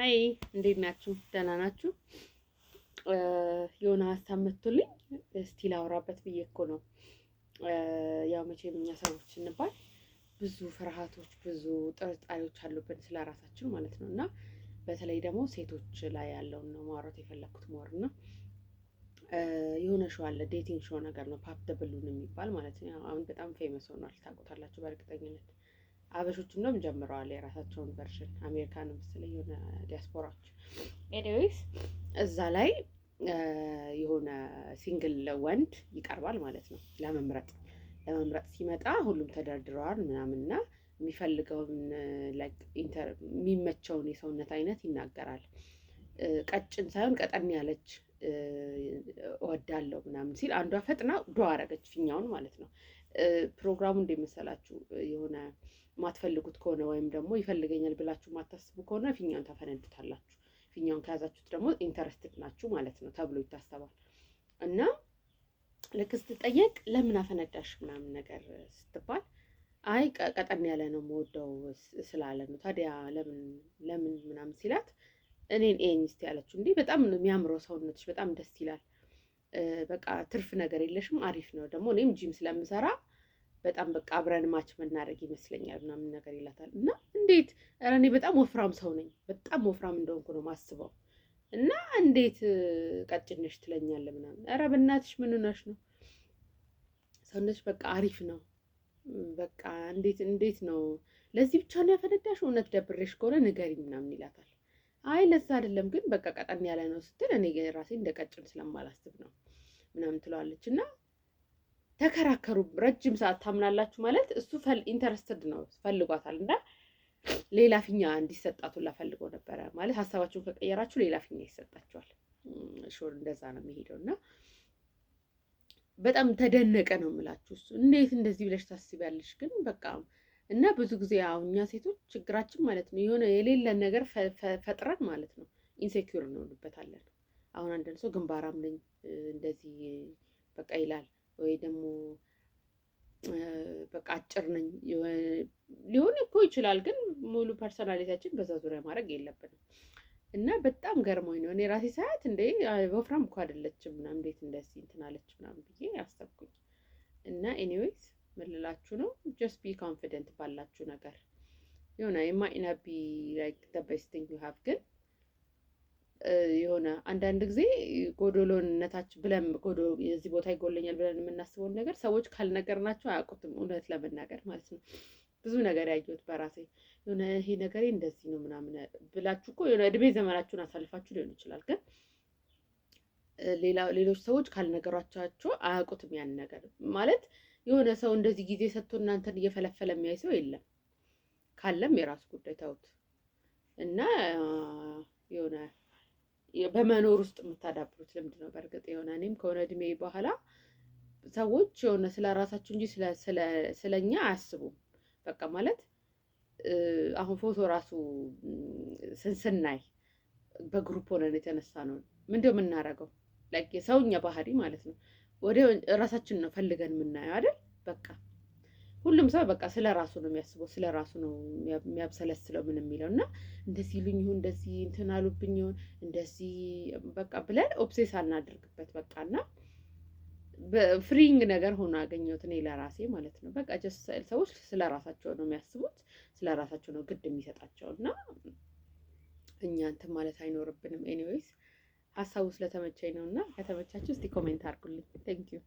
Hi፣ እንዴት ናችሁ? ደህና ናችሁ? የሆነ ሀሳብ መጥቶልኝ እስቲ ላውራበት ብዬ እኮ ነው። ያው መቼም እኛ ሰዎች ስንባል ብዙ ፍርሃቶች፣ ብዙ ጥርጣሬዎች አሉብን ስለ ራሳችን ማለት ነው። እና በተለይ ደግሞ ሴቶች ላይ ያለውን ነው ማውራት የፈለግኩት more። እና የሆነ show አለ፣ dating show ነገር ነው፣ Pop the Balloon የሚባል ማለት ነው። አሁን በጣም famous ሆኗል፣ ታውቁታላችሁ በእርግጠኝነት። አበሾች እንደውም ጀምረዋል የራሳቸውን version፣ አሜሪካን መሰለኝ የሆነ ዲያስፖራዎች። Anyways፣ እዛ ላይ የሆነ single ወንድ ይቀርባል ማለት ነው ለመምረጥ። ለመምረጥ ሲመጣ ሁሉም ተደርድረዋል ምናምንና የሚፈልገውን የሚመቸውን የሰውነት አይነት ይናገራል። ቀጭን ሳይሆን ቀጠን ያለች እወዳለሁ ምናምን ሲል አንዷ ፈጥና ዶ አረገች ፊኛውን ማለት ነው። ፕሮግራሙ እንዴት መሰላችሁ? የሆነ የማትፈልጉት ከሆነ ወይም ደግሞ ይፈልገኛል ብላችሁ የማታስቡ ከሆነ ፊኛውን ታፈነዱታላችሁ። ፊኛውን ከያዛችሁት ደግሞ interested ናችሁ ማለት ነው ተብሎ ይታሰባል። እና ልክ ስትጠየቅ ለምን አፈነዳሽ ምናምን ነገር ስትባል አይ ቀጠን ያለ ነው የምወደው ስላለ ነው። ታዲያ ለምን ለምን ምናምን ሲላት እኔን እየኝ እስቲ ያለችው። እንዲህ በጣም ነው የሚያምረው ሰውነትሽ፣ በጣም ደስ ይላል። በቃ ትርፍ ነገር የለሽም፣ አሪፍ ነው። ደግሞ እኔም ጂም ስለምሰራ በጣም በቃ አብረን match ምናደርግ ይመስለኛል ምናምን ነገር ይላታል። እና እንዴት፣ ኧረ እኔ በጣም ወፍራም ሰው ነኝ፣ በጣም ወፍራም እንደሆንኩ ነው ማስበው፣ እና እንዴት ቀጭን ነሽ ትለኛለህ ምናምን። ኧረ በእናትሽ ምን ሆነሽ ነው? ሰውነትሽ በቃ አሪፍ ነው። በቃ እንዴት እንዴት ነው፣ ለዚህ ብቻ ነው ያፈነዳሽ? እውነት ደብሬሽ ከሆነ ንገሪኝ ምናምን ይላታል። አይ ለዛ አይደለም፣ ግን በቃ ቀጠን ያለ ነው ስትል እኔ ራሴ እንደ ቀጭን ስለማላስብ ነው ምናምን ትለዋለች። እና ተከራከሩ ረጅም ሰዓት፣ ታምናላችሁ? ማለት እሱ interested ነው፣ ፈልጓታል፣ እና ሌላ ፊኛ እንዲሰጣት ሁላ ፈልጎ ነበረ። ማለት ሀሳባችሁን ከቀየራችሁ ሌላ ፊኛ ይሰጣችኋል። Sure፣ እንደዛ ነው የሚሄደው። እና በጣም ተደነቀ ነው የምላችሁ። እሱ እንዴት እንደዚህ ብለሽ ታስቢያለሽ? ግን በቃ እና ብዙ ጊዜ አሁን እኛ ሴቶች ችግራችን ማለት ነው የሆነ የሌለን ነገር ፈጥረን ማለት ነው insecure እንሆንበታለን። አሁን አንዳንድ ሰው ግንባራም ነኝ እንደዚህ በቃ ይላል፣ ወይ ደግሞ በቃ አጭር ነኝ ሊሆን እኮ ይችላል፣ ግን ሙሉ personality ያችን በዛ ዙሪያ ማድረግ የለብንም። እና በጣም ገርሞኝ ነው እኔ ራሴ ሳያት እንዴ ወፍራም እኮ አይደለችም ምናምን፣ እንዴት እንደዚህ እንትን አለች ምናምን ብዬ አሰብኩኝ። እና anyways ምን ልላችሁ ነው፣ just be confident ባላችሁ ነገር። የሆነ it might not be like the best thing you have፣ ግን የሆነ አንዳንድ ጊዜ ጎዶሎነታችን ብለን ጎዶ የዚህ ቦታ ይጎለኛል ብለን የምናስበውን ነገር ሰዎች ካልነገርናቸው አያውቁትም። እውነት ለመናገር ማለት ነው። ብዙ ነገር ያየሁት በራሴ፣ የሆነ ይሄ ነገሬ እንደዚህ ነው ምናምን ብላችሁ እኮ የሆነ እድሜ ዘመናችሁን አሳልፋችሁ ሊሆን ይችላል፣ ግን ሌላ ሌሎች ሰዎች ካልነገሯቸው አያውቁትም ያን ነገር። ማለት የሆነ ሰው እንደዚህ ጊዜ ሰጥቶ እናንተን እየፈለፈለ የሚያይ ሰው የለም። ካለም የራሱ ጉዳይ፣ ተውት። እና የሆነ በመኖር ውስጥ የምታዳብሩት ልምድ ነው። በእርግጥ የሆነ እኔም ከሆነ እድሜ በኋላ ሰዎች የሆነ ስለ ራሳቸው እንጂ ስለ እኛ አያስቡም። በቃ ማለት አሁን ፎቶ ራሱ ስናይ በ group ሆነን የተነሳ ነው፣ ምንድነው የምናደርገው? Like የሰውኛ ባህሪ ማለት ነው። ወዲያው ራሳችን ነው ፈልገን የምናየው አይደል? በቃ ሁሉም ሰው በቃ ስለ ራሱ ነው የሚያስበው፣ ስለ ራሱ ነው የሚያብሰለስለው፣ ምን የሚለው። እና እንደዚህ ይሉኝ ይሁን፣ እንደዚህ እንትን አሉብኝ ይሁን፣ እንደዚህ በቃ ብለን obsess አናድርግበት በቃ። እና freeing ነገር ሆኖ አገኘሁት እኔ ለራሴ ማለት ነው። በቃ just ሰዎች ስለ ራሳቸው ነው የሚያስቡት፣ ስለ ራሳቸው ነው ግድ የሚሰጣቸው እና እኛ እንትን ማለት አይኖርብንም። Anyways፣ ሀሳቡ ስለተመቸኝ ነው እና ከተመቻችሁ እስቲ comment አድርጉልኝ። Thank you.